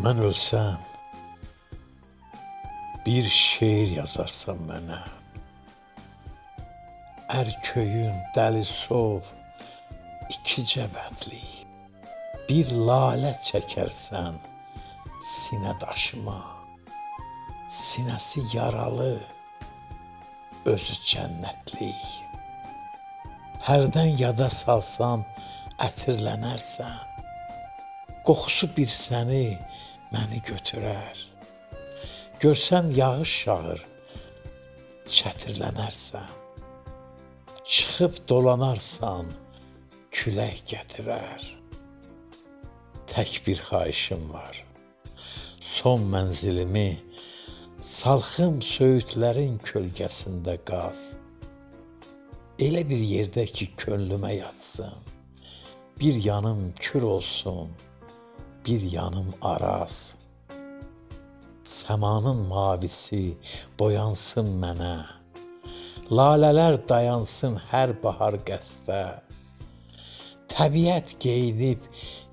Mən ölsəm, bir şeir yazarsan mənə. Ərköyün, dəlisov, ikicə bəndlik. Bir lalə çəkərsən sinə daşıma. Sinəsi yaralı, özü cənnətlik. Hərdən yada salsan, ətirlənərsən. Qoxusu bir səni, məni götürər. Görsən yağış yağır, çətirlənərsən. Çıxıb dolanarsan, külək gətirər. Tək bir xahişim var. Son mənzilimi salxım söyüdlərin kölgəsində qaz. Elə bir yerdə ki, könlümə yatsın. Bir yanım kür olsun, bir yanım araz. Səmanın mavisi boyansın mənə. Lalələr dayansın hər bahar qəsdə. Təbiət geyinib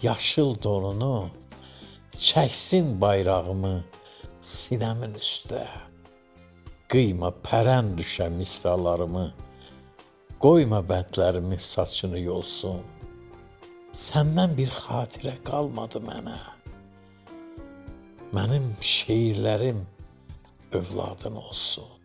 yaşıl donunu, çəksin bayrağımı sinəmin üstə. Qıyma pərən düşə misralarımı, qoyma bəndlərimi saçını yolsun. Səndən bir xatirə qalmadı mənə. Mənim şeirlərim övladın olsun.